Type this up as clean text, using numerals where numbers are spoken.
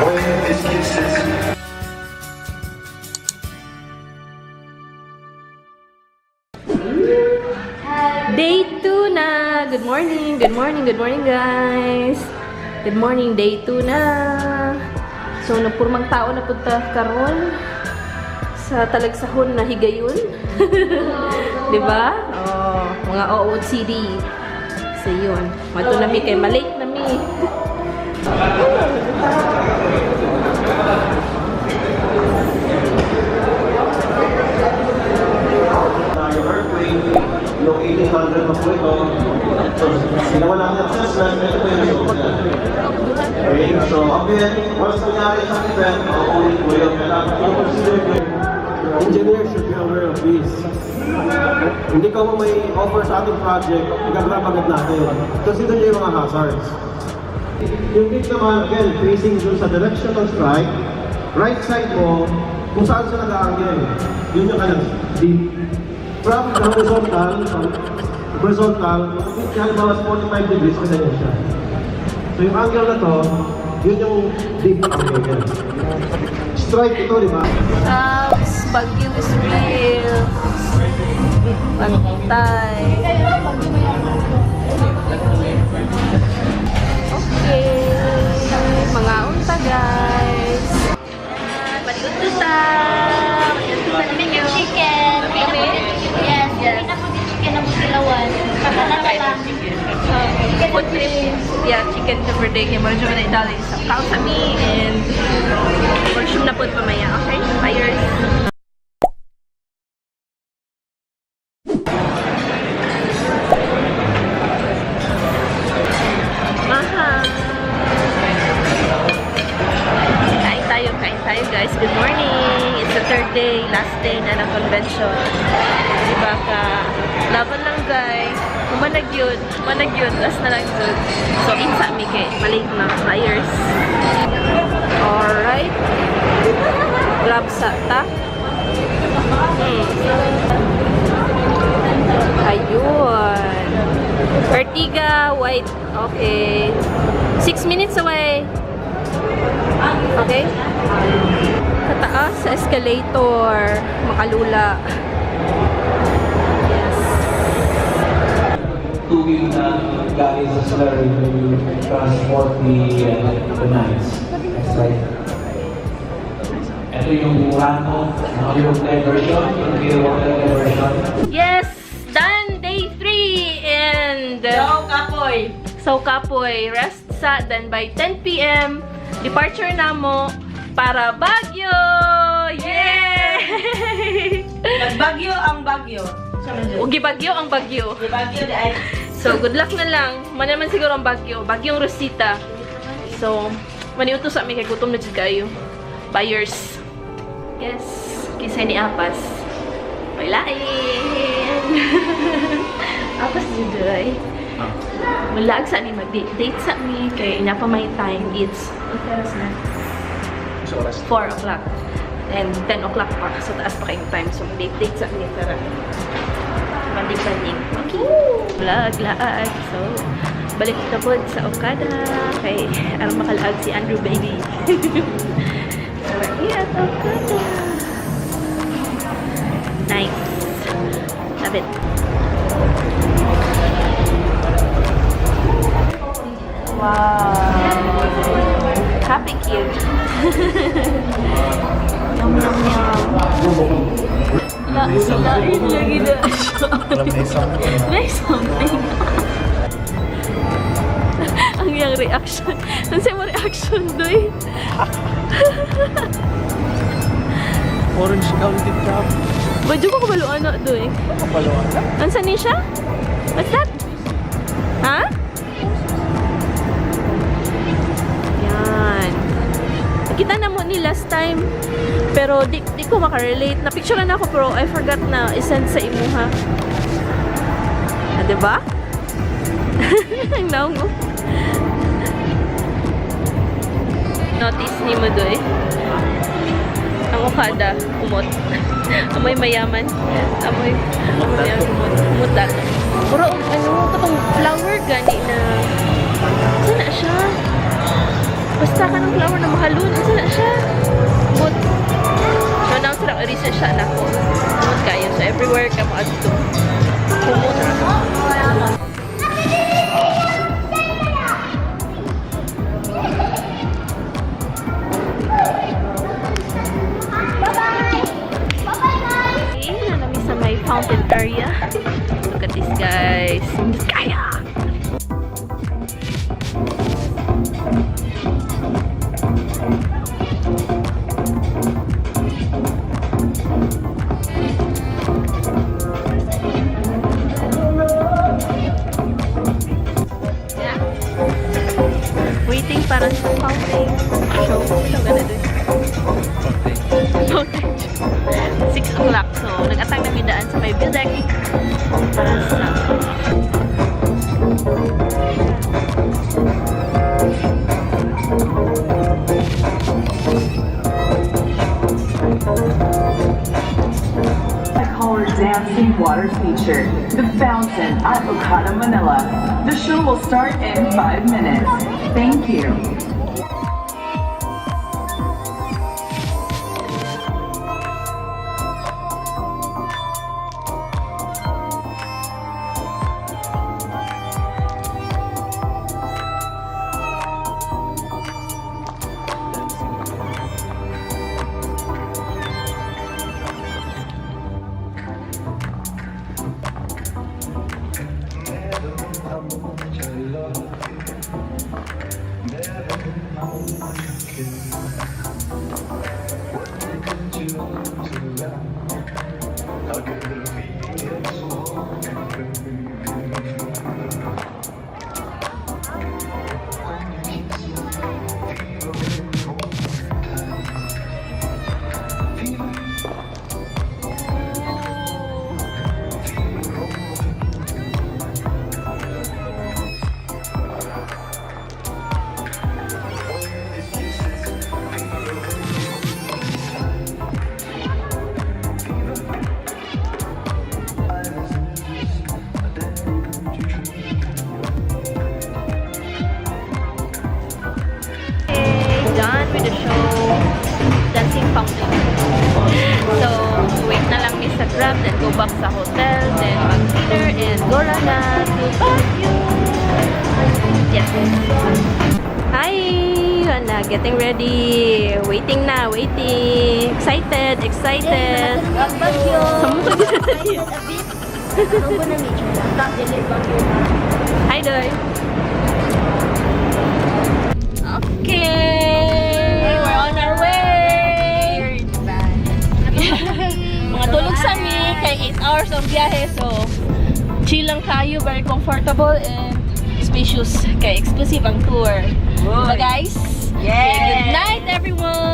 Oyun eskitsiz. Day 2 na! Good morning, good morning, good morning, guys! Good morning, day 2 na! So, nagpurmang tao na punta karon sa Talagsahon na higayon. Di ba? Oh, mga OOTD. So, yun. Mato na mi kay malate na mi. Yung earthquake, yung 1800 na po ito. So, ginawa namin assessment, ito po yung result niya. Okay, so again, once nangyari sa event, mauulit po yun. Kailangan i-consider yung engineer should be aware of this. Hindi ko mo may offer sa ating project, igagrab agad natin. Consider nyo yung mga hazards. Yung dip naman, again, facing dun sa direction ng strike, right side mo, kung saan siya nag-angle, yun yung kanyang dip. From the horizontal, horizontal, yung dip niya halimbawa 45 degrees, ganyan siya. So yung angle na to, yun yung dip angle niya. Strike ito, di ba? Shucks, Bagyo is real. Pantay. Okay. Mga unta, guys. Maliuto ta. Maliuto ta ninyo. Chicken. Yes. Yes. Yes. Chicken ang kilawan. Kakalala. Food trip. Yeah, chicken every day. Kaya medyo na idali sa kaon sa mi and worship na po mamaya. Okay? Buyers. Mahal. Kain tayo guys. Good morning! It's the third day, last day na ng convention. Diba ka? Laban lang guys. Humanag yun. Humanag yun. Last na lang yun. So, insa mi kay. Malate na. Buyers. Alright. Grab sa ta. Ayun. Ortiga, white. Okay. 6 minutes away. Okay? Sa taas, sa escalator. Makalula. Yes. Tubig na galing sa slurry to transport the mines. Next slide. Ito yung runoff ng yung diversion, yung water diversion. Yes! Done! Day 3! And So, kapoy. So, kapoy, rest sa. Then by 10 p.m., departure na mo para Baguio! Yay! Nagbagyo ang Bagyo. Ugi Bagyo ang Bagyo. Di Bagyo di ay. So, good luck na lang. Man naman siguro ang Bagyo. Bagyong Rosita. So, maniuto sa amin kay gutom na jud kayo. Buyers. Yes. Kisay ni Apas. Pailain! Apas jud ay. Malaag sa ni mag-date date sa mi kay inapa may time. It's oras na? 4 o'clock. And 10 o'clock pa. So, taas pa kayong time. So, mag-date date sa mi. Tara. Panding-panding. Okay. Vlog, laag. So, balik na po sa Okada. Kay, aron makalaag si Andrew baby. Tara, iya, Okada. Nice. Love it. Wow. Happy cute. Yum, yum, yum. Lain lagi na siya. May something. Ang iyang reaction. Ang mo reaction, doy. Orange County Cup. Badyo ko kabalo ano, doy. Kapaluan na. Ansa ni siya? What's that? Ha? Yan. Nakita na mo ni last time. Pero di ko makarelate. Na-picture na ako pero I forgot na isend sa imuha. Ah, diba? Ang naong oh. Notice ni mo doy. Ang Okada, umot. Amoy mayaman. Amoy, amoy umot. Umot. Pero ano, Flower gani na. Saan na siya? Basta ka ng flower na mahalon. Saan na siya? But, so now sila research siya na ako. Humot kayo. So everywhere ka mo adto. Humot ra. Bye-bye! Bye-bye, guys! Okay, naa na mi sa may fountain area. Look at this, guys. Kaya! Yeah. Waiting para sa fountain show. Ano gana dun? Fountain show. 6 o'clock. So, nag-atang na mi daan sa may view deck para sa. A color dancing water feature, the fountain at Okada, Manila. The show will start in 5 minutes. Thank you. Okay, done with the show. Dancing fountain. So, wait na lang mi sa Grab, then go back sa hotel, then mag-dinner, and go na to Baguio. Yes. Hi! Ana, getting ready. Waiting na, waiting. Excited, excited. Bagyo! Sa mukha. Excited a bit. Ano ba na medyo? Dili Bagyo. Hi, Doy. Okay, we're on our way. Mga tulog sa mi, kay 8 hours ang biyahe, so chill lang kayo, very comfortable and spacious kay exclusive ang tour. Diba, guys? Yes! Okay, good night, everyone!